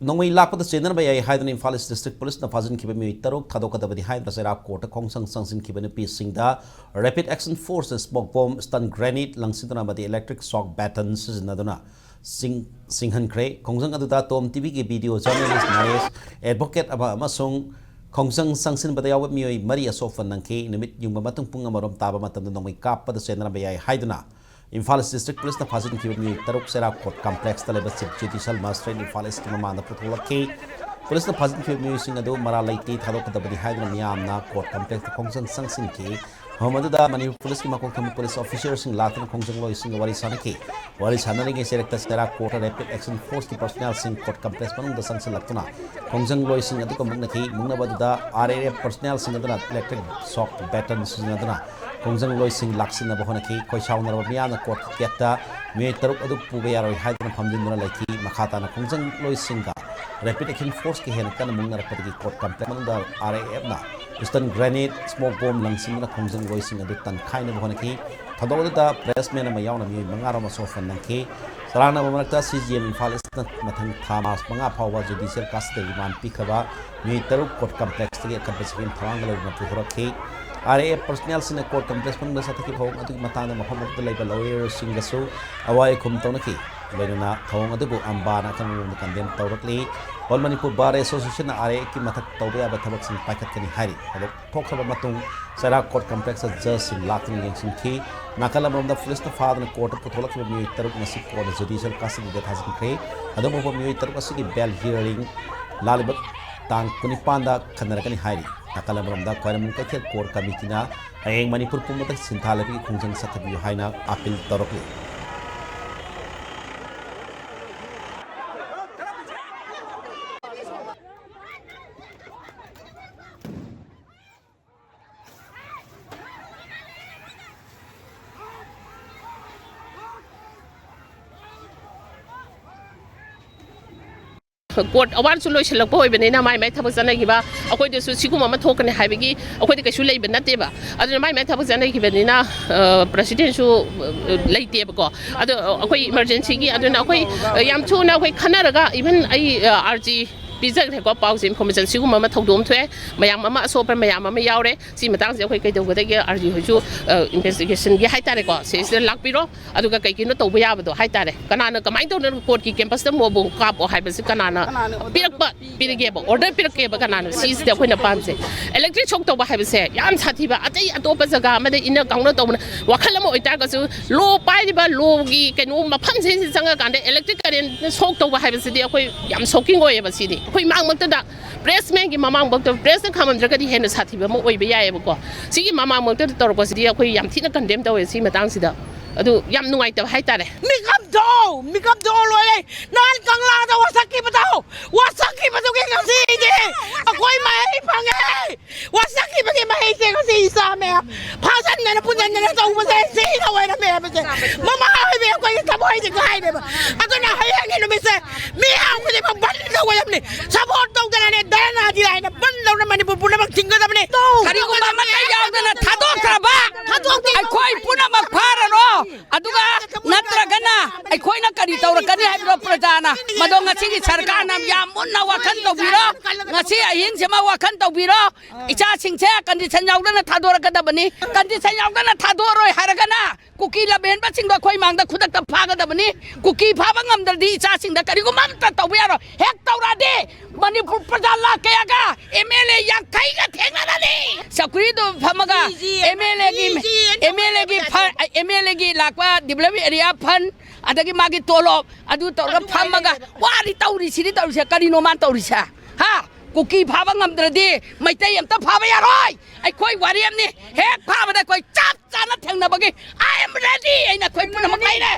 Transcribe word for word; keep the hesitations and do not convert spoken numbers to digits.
ꯅꯣꯡꯃꯩ ꯂꯥꯛꯄꯗ ꯆꯦꯟꯅꯔꯝꯕ ꯌꯥꯏ ꯍꯥꯏꯗꯨꯅ ꯏꯝꯐꯥꯜ ꯏꯁ ꯗꯤꯁꯇ꯭ꯔꯤꯛ ꯄꯨꯂꯤꯁꯅ ꯐꯥꯖꯤꯟꯈꯤꯕ ꯃꯤꯑꯣꯏ ꯇꯔꯨꯛ ꯊꯥꯗꯣꯛꯀꯗꯕꯅꯤ ꯍꯥꯏꯗꯨꯅ ꯆꯩꯔꯥꯛ ꯀꯣꯔꯠꯇ ꯈꯣꯡꯖꯪ ꯆꯪꯁꯤꯟꯈꯤꯕ ꯅꯨꯄꯤꯁꯤꯡꯗ ꯔꯦꯄꯤꯗ ꯑꯦꯛꯁꯟ ꯐꯣꯔꯁꯅ ꯁ꯭ꯃꯣꯛ ꯕꯣꯝ, ꯁ꯭ꯇꯟ ꯒ꯭ꯔꯦꯅꯦꯗ ꯂꯪꯁꯤꯟꯗꯨꯅ ꯑꯃꯗꯤ ꯏꯂꯦꯛꯇ꯭ꯔꯤꯛ ꯁꯣꯛ ꯕꯦꯇꯟ ꯁꯤꯖꯤꯟꯅꯗꯨꯅ ꯆꯤꯡ-, ꯆꯤꯡꯍꯟꯈ꯭ꯔꯦ꯫ ꯈꯣꯡꯖꯪ ꯑꯗꯨꯗ ꯇꯣꯝ ꯇꯤꯚꯤꯒꯤ ꯚꯤꯗꯤꯑꯣ ꯖꯔꯅꯦꯂꯤꯁ ꯅꯔꯦꯁ, ꯑꯦꯗꯚꯣꯀꯦꯠ ꯑꯃ ꯑꯃꯁꯨꯡ ꯈꯣꯡꯖꯪ ꯆꯪꯁꯤꯟꯕꯗ ꯌꯥꯎꯕ ꯃꯤꯑꯣꯏ ꯃꯔꯤ ꯑꯁꯣꯛ ꯑꯄꯟ ꯅꯪꯈꯤ꯫ ꯅꯨꯃꯤꯠ ꯌꯨꯡꯕ ꯃꯇꯨꯡ ꯄꯨꯡ ꯑꯃꯔꯣꯝ ꯇꯥꯕ ꯃꯇꯝꯗ ꯅꯣꯡꯃꯩ ꯀꯥꯞꯄꯗ ꯆꯦꯟꯅꯔꯝꯕ ꯌꯥꯏ ꯍꯥꯏꯗꯨꯅ ꯏꯝꯐꯥꯜ ꯏꯁ ꯗꯤꯁꯇ꯭ꯔꯤꯛ ꯄꯨꯂꯤꯁꯅ ꯐꯥꯖꯤꯟꯈꯤꯕ ꯃꯤꯑꯣꯏ ꯇꯔꯨꯛ ꯆꯩꯔꯥꯛ ꯀꯣꯔꯠ ꯀꯝꯄ꯭ꯂꯦꯛꯁꯇ ꯂꯩꯕ ꯆꯤꯐ ꯖꯨꯗꯤꯁꯤꯌꯦꯜ ꯃꯦꯖꯤꯁꯇ꯭ꯔꯦꯠ ꯏꯝꯐꯥꯜ ꯏꯁꯀꯤ ꯃꯃꯥꯡꯗ ꯄꯨꯊꯣꯛꯂꯛꯈꯤ꯫ ꯄꯨꯂꯤꯁꯅ ꯐꯥꯖꯤꯟꯈꯤꯕ ꯃꯤꯑꯣꯏꯁꯤꯡ ꯑꯗꯨ ꯃꯔꯥꯜ ꯂꯩꯇꯦ ꯊꯥꯗꯣꯛꯀꯗꯕꯅꯤ ꯍꯥꯏꯗꯨꯅ ꯃꯤꯌꯥꯝꯅ ꯀꯣꯔꯠ ꯀꯝꯄ꯭ꯂꯦꯛꯁꯇ ꯈꯣꯡꯖꯪ ꯆꯪꯁꯤꯟꯈꯤ꯫ ꯃꯐꯝ ꯑꯗꯨꯗ ꯃꯅꯤꯄꯨꯔ ꯄꯨꯂꯤꯁꯀꯤ ꯃꯀꯣꯛ ꯊꯣꯡꯕ ꯄꯨꯂꯤꯁ ꯑꯣꯐꯤꯁꯔꯁꯤꯡ ꯂꯥꯛꯇꯨꯅ ꯈꯣꯡꯖꯪꯂꯣꯏꯁꯤꯡꯒ ꯋꯥꯔꯤ ꯁꯥꯅꯈꯤ꯫ ꯋꯥꯔꯤ ꯁꯥꯟꯅꯔꯤꯉꯩ ꯆꯩꯔꯛꯇ ꯆꯩꯔꯥꯛ ꯀꯣꯔꯠꯇ ꯔꯦꯄꯤꯗ ꯑꯦꯛꯁꯟ ꯐꯣꯔꯁꯀꯤ ꯄꯔꯁꯣꯅꯦꯜꯁꯤꯡ ꯀꯣꯔꯠ ꯀꯝꯄ꯭ꯂꯦꯛꯁ ꯃꯅꯨꯡꯗ ꯆꯪꯁꯤꯜꯂꯛꯇꯨꯅ ꯈꯣꯡꯖꯪꯂꯣꯏꯁꯤꯡ ꯑꯗꯨꯒ ꯃꯨꯛꯅꯈꯤ꯫ ꯃꯨꯛꯅꯕ ꯑꯗꯨꯗ ꯑꯥꯔ ꯑꯦ ꯑꯦꯐ ꯄꯔꯁꯣꯅꯦꯜꯁꯤꯡ ꯑꯗꯨꯅ ꯏꯂꯦꯛꯇ꯭ꯔꯤꯛ ꯁꯣꯛ ꯕꯦꯇꯟ ꯁꯤꯖꯤꯟꯅꯗꯨꯅ ꯈꯣꯡꯖꯪꯂꯣꯏꯁꯤꯡ ꯂꯥꯛꯁꯤꯟꯅꯕ ꯍꯣꯠꯅꯈꯤ꯫ ꯈꯣꯏꯁꯥꯎꯅꯔꯕ ꯃꯤꯌꯥꯝꯅ ꯀꯣꯔꯠꯀꯤ ꯒꯦꯠꯇ ꯃꯤꯑꯣꯏ ꯇꯔꯨꯛ ꯑꯗꯨ ꯄꯨꯕ ꯌꯥꯔꯣꯏ ꯍꯥꯏꯗꯨꯅ ꯐꯝꯖꯤꯟꯗꯨꯅ ꯂꯩꯈꯤ꯫ ꯃꯈꯥ ꯇꯥꯅ ꯈꯣꯡꯖꯪꯂꯣꯏꯁꯤꯡꯒ ꯔꯦꯄꯤꯗ ꯑꯦꯛꯁꯟ ꯐꯣꯔꯁꯀ ꯍꯦꯟꯅ ꯀꯟꯅ ꯃꯨꯛꯅꯔꯛꯄꯗꯒꯤ ꯀꯣꯔꯠ ꯀꯝꯄ꯭ꯂꯦꯛꯁ ꯃꯅꯨꯡꯗ ꯑꯥꯔ ꯑꯦ ꯑꯦꯐꯅ ꯁ꯭ꯇꯟ ꯒ꯭ꯔꯦꯅꯦꯗ, ꯁ꯭ꯃꯣꯛ ꯕꯣꯝ ꯂꯪꯁꯤꯟꯗꯨꯅ ꯈꯣꯡꯖꯪꯂꯣꯏꯁꯤꯡ ꯑꯗꯨ ꯇꯟꯈꯥꯏꯅꯕ ꯍꯣꯠꯅꯈꯤ꯫ ꯊꯧꯗꯣꯛ ꯑꯗꯨꯗ ꯄ꯭ꯔꯦꯁꯃꯦꯟ ꯑꯃ ꯌꯥꯎꯅ ꯃꯤꯑꯣꯏ ꯃꯉꯥ ꯔꯣꯝ ꯑꯁꯣꯛ ꯑꯄꯟ ꯅꯪꯈꯤ꯫ ꯆꯔꯥꯡꯅꯕ ꯃꯔꯛꯇ ꯁꯤ ꯖꯤ ꯑꯦꯝ ꯏꯝꯐꯥꯜ ꯏꯁꯅ ꯃꯊꯪ ꯊꯥ ꯃꯥꯔꯆ ꯃꯉꯥ ꯐꯥꯎꯕ ꯖꯨꯗꯤꯁꯤꯌꯦꯜ ꯀꯁꯇꯗꯤ ꯔꯤꯃꯥꯟ ꯄꯤꯈ꯭ꯔꯕ ꯃꯤꯑꯣꯏ ꯇꯔꯨꯛ ꯀꯣꯔꯠ ꯀꯝꯄ꯭ꯂꯦꯛꯁꯇꯒꯤ ꯑꯀꯟꯕ ꯁꯛꯇꯝ ꯊꯧꯔꯥꯡꯒ ꯂꯣꯏꯅꯅ ꯄꯨꯊꯣꯔꯛꯈꯤ꯫ ꯑꯥꯔ ꯑꯦ ꯑꯦꯐ ꯄꯔꯁꯣꯅꯦꯜꯁꯤꯡꯅ ꯀꯣꯔꯠ ꯀꯝꯄ꯭ꯂꯦꯛꯁ ꯃꯅꯨꯡꯗ ꯆꯠꯊꯈꯤꯕ ꯊꯧꯑꯣꯡ ꯑꯗꯨꯒꯤ ꯃꯇꯥꯡꯗ ꯃꯐꯝ ꯑꯗꯨꯗ ꯂꯩꯕ ꯂꯣꯌꯔꯁꯤꯡꯒꯁꯨ ꯑꯋꯥ ꯑꯈꯨꯝ ꯇꯧꯅꯈꯤ꯫ ꯂꯣꯏꯅꯅ ꯊꯧꯑꯣꯡ ꯑꯗꯨꯕꯨ ꯑꯝꯕꯥꯅ ꯑꯀꯟꯕ ꯃꯑꯣꯡꯗ ꯀꯟꯗꯦꯝ ꯇꯧꯔꯛꯂꯤ꯫ ꯑꯣꯜ ꯃꯅꯤꯄꯨꯔ ꯕꯥꯔ ꯑꯦꯁꯣꯁꯤꯌꯦꯁꯟꯅ ꯑꯥꯔ ꯑꯦ ꯑꯦꯐꯀꯤ ꯃꯊꯛ ꯇꯧꯕ ꯌꯥꯕ ꯊꯕꯛꯁꯤꯡ ꯄꯥꯏꯈꯠꯀꯅꯤ ꯍꯥꯏꯔꯤ꯫ ꯊꯧꯗꯣꯛ ꯊꯣꯛꯈ꯭ꯔꯕ ꯃꯇꯨꯡ ꯆꯩꯔꯥꯛ ꯀꯣꯔꯠ ꯀꯝꯄ꯭ꯂꯦꯛꯁꯇ ꯖꯖꯁꯤꯡ ꯂꯥꯛꯇꯨꯅ ꯌꯦꯡꯁꯤꯟꯈꯤ꯫ ꯅꯥꯀꯜ ꯑꯃꯔꯣꯝꯗ ꯄꯨꯂꯤꯁꯅ ꯐꯥꯗꯨꯅ ꯀꯣꯔꯠꯇ ꯄꯨꯊꯣꯛꯂꯛꯈꯤꯕ ꯃꯤꯑꯣꯏ ꯇꯔꯨꯛ ꯉꯁꯤ ꯀꯣꯔꯠꯅ ꯖꯨꯗꯤꯁꯤꯌꯦꯜ ꯀꯁꯇꯗꯤꯗ ꯊꯥꯖꯤꯟꯈ꯭ꯔꯦ꯫ ꯑꯗꯨꯕꯨ ꯃꯤꯑꯣꯏ ꯇꯔꯨꯛ ꯑꯁꯤꯒꯤ ꯕꯦꯜ ꯍꯤꯌꯔꯤꯡ ꯂꯥꯛꯂꯤꯕ ꯇꯥꯡ ꯀꯨꯟꯅꯤꯄꯥꯟꯗ ꯈꯟꯅꯔꯛꯀꯅꯤ ꯍꯥꯏꯔꯤ꯫ ꯅꯥꯀꯜ ꯑꯃꯔꯣꯝꯗ ꯈ꯭ꯋꯥꯏꯔꯝꯕꯟ ꯀꯩꯊꯦꯜ ꯀꯣꯔ ꯀꯃꯤꯇꯤꯅ ꯍꯌꯦꯡ ꯃꯅꯤꯄꯨꯔ ꯄꯨꯝꯕꯗ ꯁꯤꯟꯊꯥ ꯂꯩꯕꯒꯤ ꯈꯣꯡꯖꯪ ꯆꯠꯊꯕꯤꯌꯨ ꯍꯥꯏꯅ ꯑꯥꯄꯤꯜ ꯇꯧꯔꯛꯂꯤ꯫ ꯀꯣꯔꯠ ꯑꯋꯥꯔꯁꯨ ꯂꯣꯏꯁꯤꯜꯂꯛꯄ ꯑꯣꯏꯕꯅꯤꯅ, ꯃꯥꯏ ꯃꯥꯏ ꯊꯕꯛ ꯆꯠꯅꯈꯤꯕ, ꯑꯩꯈꯣꯏꯗꯁꯨ ꯁꯤꯒꯨꯝꯕ ꯑꯃ ꯊꯣꯛꯀꯅꯤ ꯍꯥꯏꯕꯒꯤ ꯑꯩꯈꯣꯏꯗ ꯀꯩꯁꯨ ꯂꯩꯕ ꯅꯠꯇꯦꯕ꯫ ꯑꯗꯨꯅ ꯃꯥꯏ ꯃꯥꯏ ꯊꯕꯛ ꯆꯠꯅꯈꯤꯕꯅꯤꯅ, ꯑ, ꯄ꯭ꯔꯦꯁꯤꯗꯦꯟꯁꯨ, ꯑ, ꯂꯩꯇꯦꯕꯀꯣ꯫ ꯑꯗꯣ ꯑꯩꯈꯣꯏ ꯏꯃꯥꯔꯖꯦꯟꯁꯤꯒꯤ, ꯑꯗꯨꯅ ꯑꯩꯈꯣꯏ, ꯑ, ꯌꯥꯝ ꯊꯨꯅ ꯑꯩꯈꯣꯏ ꯈꯟꯅꯔꯒ, ꯏꯚꯟ ꯑꯩ, ꯑ, ꯑꯥꯔ ꯖꯤ ꯄꯤꯖꯈ꯭ꯔꯦꯀꯣ, ꯄꯥꯎꯁꯦ, ꯏꯟꯐꯣꯔꯃꯦꯁꯟ ꯁꯤꯒꯨꯝꯕ ꯑꯃ ꯊꯧꯗꯣꯛ ꯑꯃ ꯊꯣꯛꯑꯦ, ꯃꯌꯥꯝ ꯑꯃ ꯑꯁꯣꯛꯄ ꯃꯌꯥꯝ ꯑꯃ ꯌꯥꯎꯔꯦ꯫ ꯁꯤ ꯃꯇꯥꯡꯁꯦ ꯑꯩꯈꯣꯏ ꯀꯩꯗꯧꯒꯗꯒꯦ, ꯑꯥꯔ ꯖꯤ ꯍꯣꯏꯁꯨ, ꯑ, ꯏꯟꯚꯦꯁꯇꯤꯒꯦꯁꯟꯒꯤ ꯍꯥꯏꯇꯥꯔꯦꯀꯣ, ꯁꯤꯁꯤꯗ ꯂꯥꯛꯄꯤꯔꯣ꯫ ꯑꯗꯨꯒ ꯀꯩꯒꯤꯅꯣ ꯇꯧꯕ ꯌꯥꯕꯗꯣ ꯍꯥꯏꯇꯥꯔꯦ, ꯀꯅꯥꯅ ꯀꯃꯥꯏꯅ ꯇꯧꯗꯅ ꯀꯣꯔꯠꯀꯤ ꯀꯦꯝꯄꯁꯇ ꯃꯣꯕꯨ ꯀꯥꯞꯄꯣ ꯍꯥꯏꯕꯁꯤ ꯀꯅꯥꯅ ꯀꯅꯥꯅ order ꯄꯤꯔꯛꯄ, ꯄꯤꯔꯒꯦꯕ, ꯑꯣꯔꯗꯔ ꯄꯤꯔꯛꯀꯦꯕ ꯀꯅꯥꯅ? ꯁꯤꯁꯤꯗ ꯑꯩꯈꯣꯏꯅ ꯄꯥꯝꯁꯦ꯫ ꯏꯂꯦꯛꯇ꯭ꯔꯤꯛ ꯁꯣꯛ ꯇꯧꯕ ꯍꯥꯏꯕꯁꯦ ꯌꯥꯝ ꯁꯥꯊꯤꯕ, ꯑꯇꯩ ꯑꯇꯣꯞꯄ ꯖꯒꯥ ꯑꯃꯗ ꯏꯟꯅ ꯀꯥꯎꯅ ꯇꯧꯕꯅ ꯋꯥꯈꯜ ꯑꯃ ꯑꯣꯏꯇꯥꯔꯒꯁꯨ, ꯂꯣ ꯄꯥꯏꯔꯤꯕ ꯂꯣꯒꯤ ꯀꯩꯅꯣ ꯃꯐꯝꯁꯤꯡꯁꯤ ꯆꯪꯉꯀꯥꯟꯗ ꯏꯂꯦꯛꯇ꯭ꯔꯤꯛ ꯀꯔꯦꯟ ꯁꯣꯛ ꯇꯧꯕ ꯍꯥꯏꯕꯁꯤꯗꯤ ꯑꯩꯈꯣꯏ ꯌꯥꯝ ꯁꯣꯛꯀꯤꯡ ꯑꯣꯏꯌꯦꯕ꯫ ꯁꯤꯗꯤ ꯑꯩꯈꯣꯏ ꯃꯥꯡꯃꯛꯇꯗ ꯄ꯭ꯔꯦꯁꯃꯦꯟꯒꯤ ꯃꯃꯥꯡꯃꯛꯇ ꯄ꯭ꯔꯦꯁꯅ ꯈꯥꯝꯃꯝꯗ꯭ꯔꯒꯗꯤ ꯍꯦꯟꯅ ꯁꯥꯊꯤꯕ ꯑꯃ ꯑꯣꯏꯕ ꯌꯥꯏꯌꯦꯕꯀꯣ꯫ ꯁꯤꯒꯤ ꯃꯃꯥꯡꯃꯛꯇꯗ ꯇꯧꯔꯛꯄꯁꯤꯗꯤ ꯑꯩꯈꯣꯏ ꯌꯥꯝ ꯊꯤꯅ ꯀꯟꯗꯦꯝ ꯇꯧꯋꯦ꯫ ꯁꯤ ꯃꯇꯥꯡꯁꯤꯗ ꯑꯗꯨ ꯌꯥꯝ ꯅꯨꯡꯉꯥꯏꯇꯕ ꯍꯥꯏꯇꯥꯔꯦ꯫ ꯃꯤꯀꯞ ꯊꯣꯛꯑꯣ, ꯃꯤꯀꯞ ꯊꯣꯛꯑꯣ, ꯂꯣꯏꯔꯦ꯫ ꯅꯍꯥꯟ ꯀꯪꯂꯥꯗ ꯋꯥꯁꯛꯈꯤꯕꯗꯣ, ꯋꯥꯁꯛꯈꯤꯕꯗꯨꯒꯤ ꯉꯁꯤꯗꯤ ꯑꯩꯈꯣꯏ ꯃꯍꯩ ꯐꯪꯉꯦ꯫ ꯋꯥꯁꯛꯈꯤꯕꯒꯤ ꯃꯍꯩꯁꯦ ꯉꯁꯤ ꯏꯆꯥ ꯃꯌꯥꯝ ꯐꯥꯖꯟꯗꯅ ꯄꯨꯟꯁꯤꯟꯗꯅ ꯇꯧꯕꯁꯦ ꯁꯤꯅ ꯑꯣꯏꯔꯝꯃꯦ ꯍꯥꯏꯕꯁꯦ ꯃꯃꯥ ꯑꯣꯏꯕ ꯑꯩꯈꯣꯏꯒꯤ ꯊꯃꯣꯏꯁꯦ ꯀꯥꯏꯔꯦꯕ꯫ ꯑꯗꯨꯅ ꯍꯌꯦꯡꯒꯤ ꯅꯨꯃꯤꯠꯁꯦ ꯃꯤꯌꯥꯝ ꯈꯨꯗꯤꯡꯃꯛ ꯕꯟ ꯇꯧꯒꯗꯕꯅꯤ꯫ ꯁꯄꯣꯔꯠ ꯇꯧꯗꯅꯅꯦ, ꯙꯔꯅꯥꯗꯤ ꯍꯥꯏꯅ ꯕꯟ ꯇꯧꯅ ꯃꯅꯤꯄꯨꯔ ꯄꯨꯝꯅꯃꯛ ꯊꯤꯡꯒꯗꯕꯅꯤ꯫ ꯀꯔꯤꯒꯨꯝꯕ ꯑꯃꯠꯇ ꯌꯥꯎꯗꯅ ꯊꯥꯗꯣꯛꯇ꯭ꯔꯕ ꯊꯥꯗꯣꯛꯇꯦ꯫ ꯑꯩꯈꯣꯏ ꯄꯨꯝꯅꯃꯛ ꯐꯥꯔꯔꯣ꯫ ꯑꯗꯨꯒ ꯅꯠꯇ꯭ꯔꯒꯅ ꯑꯩꯈꯣꯏꯅ ꯀꯔꯤ ꯇꯧꯔꯛꯀꯅꯤ ꯍꯥꯏꯕꯗꯣ ꯄ꯭ꯔꯖꯥꯅ, ꯃꯗꯣ ꯉꯁꯤꯒꯤ ꯁꯔꯀꯥꯔꯅ ꯌꯥꯝ ꯃꯨꯟꯅ ꯋꯥꯈꯜ ꯇꯧꯕꯤꯔꯣ꯫ ꯉꯁꯤ ꯑꯍꯤꯡꯁꯤꯃ ꯋꯥꯈꯜ ꯇꯧꯕꯤꯔꯣ꯫ ꯏꯆꯥꯁꯤꯡꯁꯦ ꯀꯟꯗꯤꯁꯟ ꯌꯥꯎꯗꯅ ꯊꯥꯗꯣꯔꯛꯀꯗꯕꯅꯤ꯫ ꯀꯟꯗꯤꯁꯟ ꯌꯥꯎꯗꯅ ꯊꯥꯗꯣꯛꯑꯔꯣꯏ ꯍꯥꯏꯔꯒꯅ ꯀꯨꯀꯤ ꯂꯝꯍꯦꯟꯕꯁꯤꯡꯗꯣ ꯑꯩꯈꯣꯏ ꯃꯥꯡꯗ ꯈꯨꯗꯛꯇ ꯐꯥꯒꯗꯕꯅꯤ꯫ ꯀꯨꯀꯤ ꯐꯥꯕ ꯉꯝꯗ꯭ꯔꯗꯤ ꯏꯆꯥꯁꯤꯡꯗ ꯀꯔꯤꯒꯨꯝꯕ ꯑꯃꯠꯇ ꯇꯧꯕ ꯌꯥꯔꯣꯏ꯫ ꯍꯦꯛ ꯇꯧꯔꯛꯑꯗꯤ ꯃꯅꯤꯄꯨꯔ ꯄ꯭ꯔꯖꯥ ꯂꯥꯈ ꯀꯌꯥꯒ ꯑꯦꯝ ꯑꯦꯜ ꯑꯦ ꯌꯥꯡꯈꯩꯒ ꯊꯦꯡꯅꯔꯅꯤ꯫ ꯆꯧꯀ꯭ꯔꯤꯗꯨ ꯐꯝꯃꯒ ꯃꯤꯁꯤ, ꯑꯦꯝ ꯑꯦꯜ ꯑꯦꯒꯤ, ꯃꯤꯁꯤ ꯑꯦꯝ ꯑꯦꯜ ꯑꯦꯒꯤ ꯐꯟ, ꯑꯦꯝ ꯑꯦꯜ ꯑꯦꯒꯤ ꯂꯥꯛꯄ ꯗꯤꯕꯂꯞꯃꯦꯟ ꯑꯦꯔꯤꯌꯥ ꯐꯟ, ꯑꯗꯒꯤ ꯃꯥꯒꯤ ꯇꯣꯂꯣꯞ, ꯑꯗꯨ ꯇꯧꯔꯒ ꯑꯗꯨ ꯐꯝꯃꯒ ꯉꯥꯏꯔꯦ꯫ ꯋꯥꯔꯤ ꯇꯧꯔꯤꯁꯤꯗꯤ ꯇꯧꯔꯤꯁꯦ꯫ ꯀꯔꯤꯅꯣ ꯃꯥꯅ ꯇꯧꯔꯤꯁꯦ? ꯍꯥ? ꯀꯨꯀꯤ ꯐꯥꯕ ꯉꯝꯗ꯭ꯔꯗꯤ ꯃꯩꯇꯩ ꯑꯝꯇ ꯐꯥꯕ ꯌꯥꯔꯣꯏ꯫ ꯑꯩꯈꯣꯏ ꯋꯥꯔꯦꯞꯅꯤ꯫ ꯍꯦꯛ ꯐꯥꯕꯗ ꯑꯩꯈꯣꯏ ꯆꯞ ꯆꯥꯅ ꯊꯦꯡꯅꯕꯒꯤ I am ready ꯑꯩꯅ ꯑꯩꯈꯣꯏ ꯄꯨꯝꯅꯃꯛ ꯂꯩꯔꯦ꯫